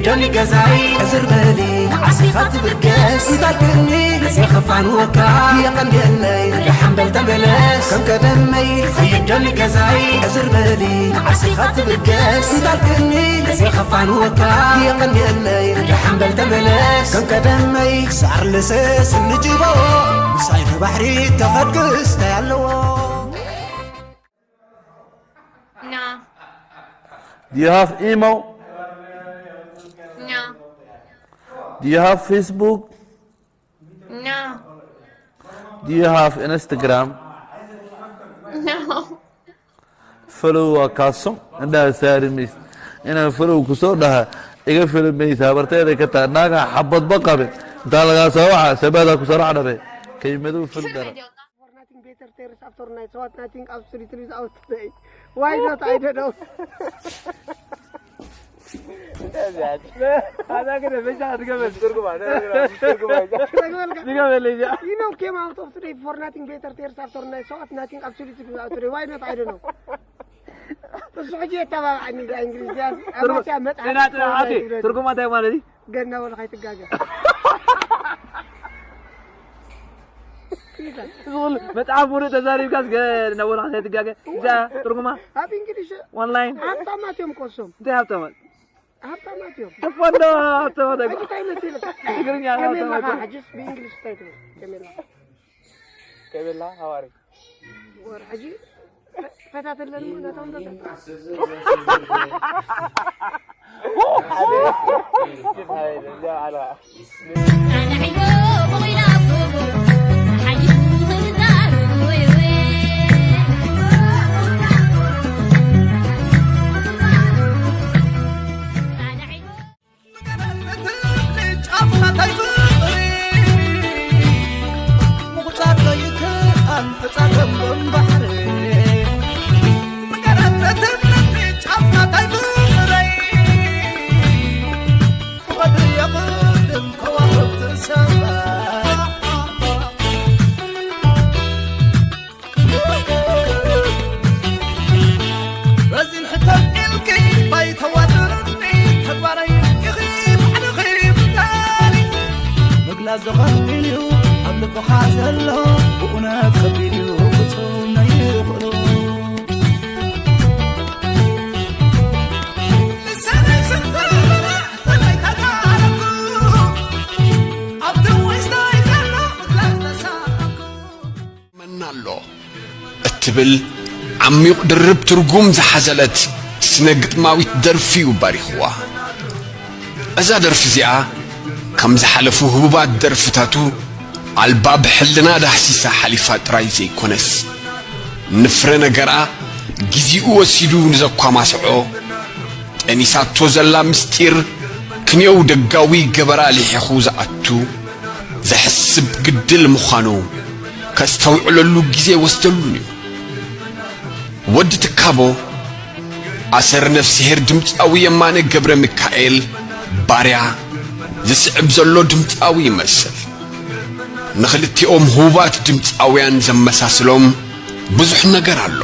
ዶኒ ገዛይ ዕዝር በሊ ንዓሲኻ ትብገስ እንታልክኒ ንሴ ኸፋንወካ የቐንየለይ ደሓን በል ተመለስ ከም ቀደመይ ኸይድ ዶኒ ገዛይ ዕዝር በሊ ንዓሲኻ ትብገስ እንታልክኒ ንሴ ኸፋንወካ የቐንየለይ ደሓን በል ተመለስ ከም ቀደመይ ሳር ልሰስ እንጅቦ ምሳይ ንባሕሪ ተኸድክስ እንታይ ኣለዎ No. Do you have email? No. Do you have Facebook? No. Do you have Instagram? No. Follow waa kaaso indhaha saari maysa inaan follow ku soo dhaha iga fili maysa habarteeda ka taa naaga xabad ma qabin intaa lagaa soo waxa sabaada ku soo raacdhabe kay madow fil dara For nothing better tears after night. So what nothing absolutely is out today. Why not? I don't know. ኣዛ ግን በጃ ትገበል ትርጉማ You know, came out of today for nothing better tears after night. So what nothing absolutely is out today. Why not? I don't know. እሱ ሕጂ የተባብዓኒ እዛ እንግሊዝ እዚኣ ኣባትያ መፅሓፍ ትርጉማ እንታይ ማለት እዩ ገና ወላ ከይትጋገ መፅሓፍ ሙሉእ ተዛሪብካ ናብ ወላ ከይትጋገ እዛ ትርጉማ ኣብ እንግሊሽ ኦንላይን ሃብታማት እዮም ኮሶም እንታይ ሃብታማት ሃብታማት እዮም ተፈዶ ሃብታማት ኣይኮ እንታይ መሲልካ ትግርኛ ከመይ ሃብታማት ኣለኻ ሕጅስ ብእንግሊሽ እንታይ ትብል ከመይ ኣለኻ ከቤላ ሃዋሪ ወር ሕጂ ፈታትለን ነቶም ጸንሒጎ ብቑላ ኣቦቦ ሓይሉ ክዛሩ ወይ ወይ ምግላጽ ከቢድ እዩ ኣብ ልብኻ ዘሎ ብእውነት ከቢድ እዩ ክጽውም ይኽእሉ መና ኣሎ እትብል ዓሚቕ ድርብ ትርጉም ዝሓዘለት ስነ ግጥማዊት ደርፊ እዩ ባሪኽዋ። እዛ ደርፊ እዚኣ ከም ዝሓለፉ ህቡባት ደርፍታቱ ኣልባብ ሕልና ዳህሲሳ ሓሊፋ ጥራይ ዘይኮነስ ንፍረ ነገራ ግዜኡ ወሲዱ ንዘኳማስዖ ጠኒሳቶ ዘላ ምስጢር ክንየው ደጋዊ ገበራ ልሒኹ ዝኣቱ ዘሕስብ ግድል ምዃኑ ከስተውዕለሉ ግዜ ወስደሉን እዩ። ወዲ ትካቦ ኣሰር ነፍስሄር ድምፃዊ የማነ ገብረ ሚካኤል ባርያ ዝስዕብ ዘሎ ድምፃዊ ይመስል። ንኽልቲኦም ህቡባት ድምፃውያን ዘመሳስሎም ብዙሕ ነገር ኣሎ።